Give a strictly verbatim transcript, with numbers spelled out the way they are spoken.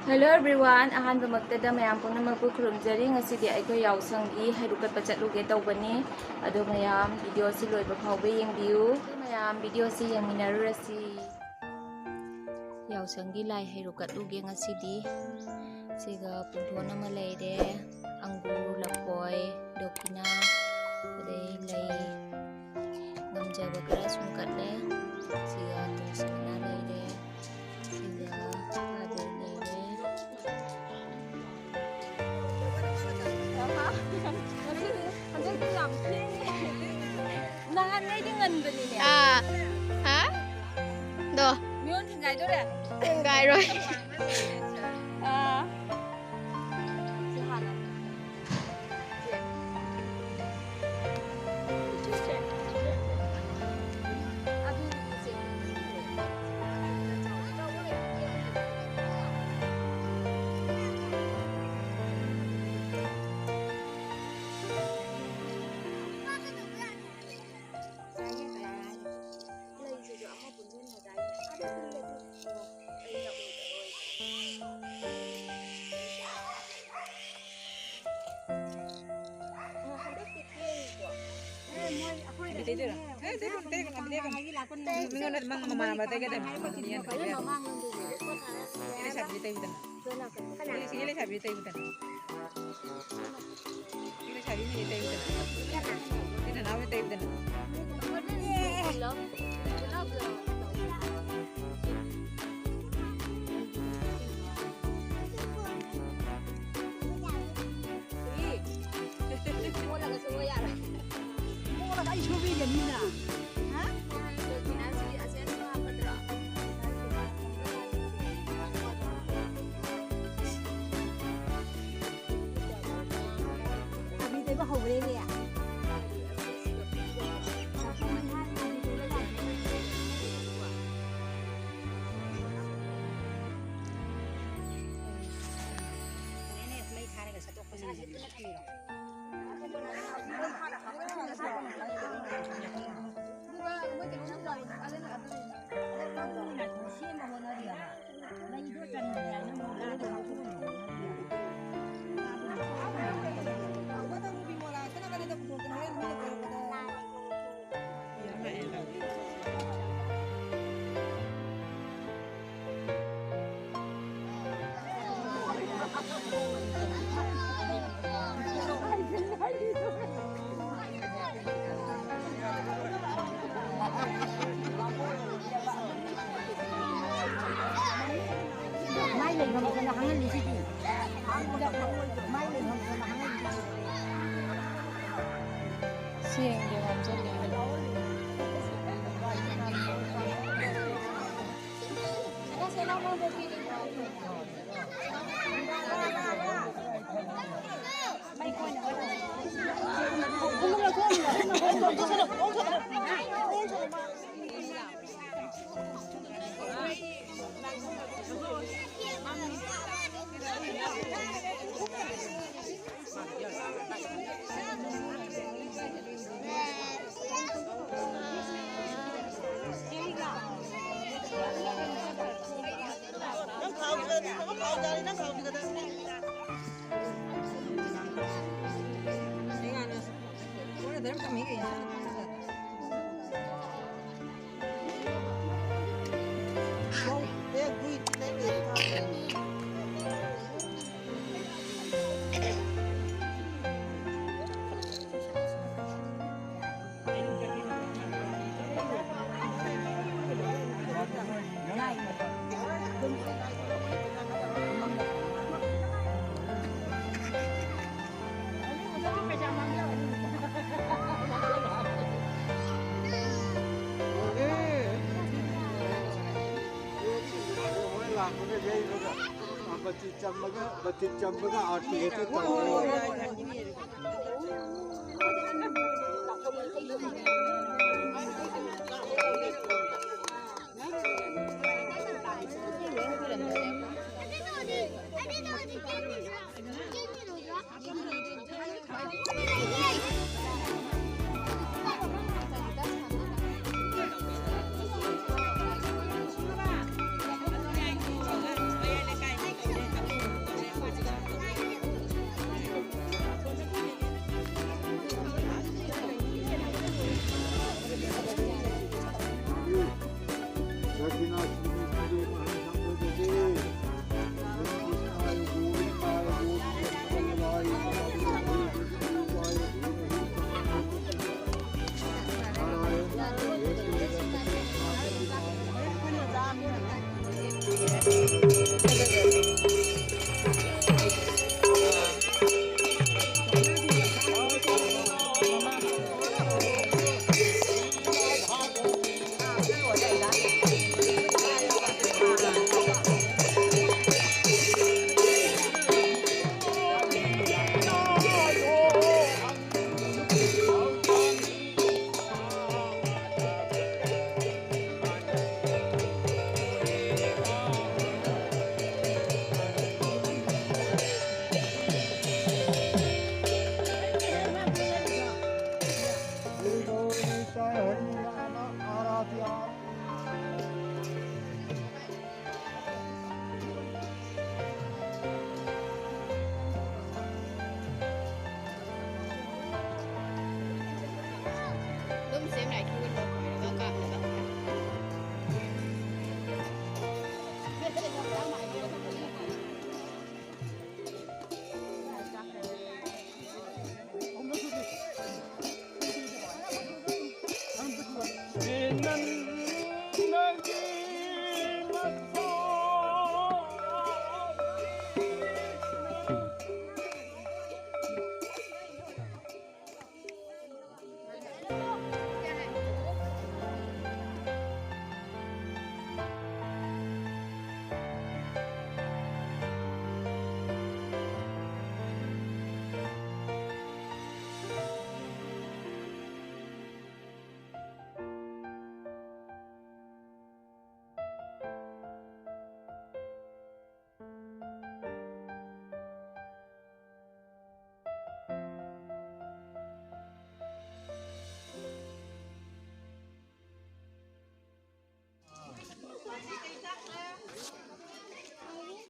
Hello everyone, ꯑꯍꯥꯟꯕꯃꯛꯇꯗ ꯃꯌꯥꯝ ꯄꯨꯝꯅꯃꯛꯄꯨ ꯈꯨꯔꯨꯝꯖꯔꯤ꯫ ꯉꯁꯤꯗꯤ ꯑꯩꯈꯣꯏ ꯌꯥꯎꯁꯪꯒꯤ ꯍꯩꯔꯨꯛ ꯀꯠꯄ ꯆꯠꯂꯨꯒꯦ ꯇꯧꯕꯅꯤ꯫ ꯑꯗꯣ ꯃꯌꯥꯝ video ꯁꯤ ꯂꯣꯏꯕ ꯐꯥꯎꯕ ꯌꯦꯡꯕꯤꯌꯨ꯫ ꯑꯗꯣ ꯃꯌꯥꯝ video ꯁꯤ ꯌꯦꯡꯃꯤꯟꯅꯔꯨꯔꯁꯤ꯫ ꯌꯥꯎꯁꯪꯒꯤ ꯂꯥꯏ ꯍꯩꯔꯨꯛ ꯀꯠꯂꯨꯒꯦ ꯉꯁꯤꯗꯤ꯫ ꯁꯤꯒ ꯄꯨꯡꯗꯣꯟ ꯑꯃ ꯂꯩꯔꯦ, ꯑꯪꯒꯨꯔ, ꯂꯐꯣꯏ, ꯗꯣꯈꯤꯅꯥ, ꯑꯗꯩ ꯂꯩ, ꯉꯝꯖꯕ ꯈꯔ ꯁꯨꯝ ꯀꯠꯂꯦ꯫ ꯁꯤꯒ ꯇꯨꯜꯁꯤ ꯃꯅꯥ ꯂꯩꯔꯦ, ꯁꯤꯒ ꯑꯕꯦꯔ ꯂꯩꯔꯦ꯫ ꯍꯟꯗꯛꯇꯤ ꯌꯥꯝ ꯊꯦꯡꯉꯦ꯫ ꯅꯍꯥꯟꯉꯩꯗꯤ ꯉꯟꯕꯅꯤꯅꯦ꯫ ꯑꯥ꯫ ꯍꯥ? ꯗꯣ꯫ ꯃꯤꯉꯣꯟ ꯊꯤꯡꯒꯥꯏꯗꯣꯔꯦ꯫ ꯊꯤꯡꯒꯥꯏꯔꯣꯏ꯫ ꯑꯥ꯫ ꯁꯤ ꯍꯥꯟꯅ꯫ ꯃꯤꯉꯣꯟꯗ ꯃꯪ ꯃꯃꯥꯟꯅꯕ ꯇꯩꯒꯗꯕꯅꯤ꯫ ꯃꯤꯉꯣꯟꯗ ꯇꯩꯒꯗꯕꯅꯤ꯫ ꯂꯩꯁꯥꯕꯤꯗꯤ ꯇꯩꯒꯗꯕꯅꯤ꯫ ꯁꯤꯒꯤ ꯂꯩꯁꯥꯕꯤꯗꯤ ꯇꯩꯒꯗꯕꯅꯤ꯫ ꯁꯤ ꯂꯩꯁꯥꯕꯤꯁꯤꯡꯁꯦ ꯇꯩꯌꯨꯗꯅ꯫ ꯁꯤ ꯅꯅꯥꯎꯁꯦ ꯇꯩꯌꯨꯗꯅ꯫ ꯃꯣꯠꯂꯒ ꯑꯩ ꯁꯨꯕꯤꯒꯅꯤꯅ꯫ ꯍꯥ? ꯊꯕꯤ ꯇꯩꯕ ꯍꯧꯔꯦꯅꯦ꯫ ꯃꯩ ꯊꯥꯔꯒ ꯁꯠꯇꯣꯛꯄꯁꯦ꯫ ꯂꯩꯐꯝꯗꯅ ꯍꯥꯡꯍꯜꯂꯤꯁꯤꯗꯤ꯫ ꯃꯥꯏ ꯂꯩꯐꯝꯗꯅ ꯍꯥꯡꯍꯜꯂꯤꯁꯤꯗꯤ꯫ ꯁꯦꯡꯗꯦ, ꯉꯥꯡꯖꯜꯂꯦ꯫ ꯅꯪ ꯈꯥꯎꯒꯗꯕꯅꯤ, ꯅꯪ ꯈꯥꯎꯒꯗꯕꯅꯤ, ꯅꯪ ꯈꯥꯎꯒꯗꯕꯅꯤ꯫ ꯃꯣꯏ ꯂꯥꯛꯄꯗ ꯌꯩꯕꯒ, ꯕꯇꯤ ꯆꯝꯕꯒ, ꯕꯇꯤ ꯆꯝꯕꯒ ꯑꯥꯔꯇꯤ ꯍꯦꯛꯇ ꯇꯧꯔꯦ꯫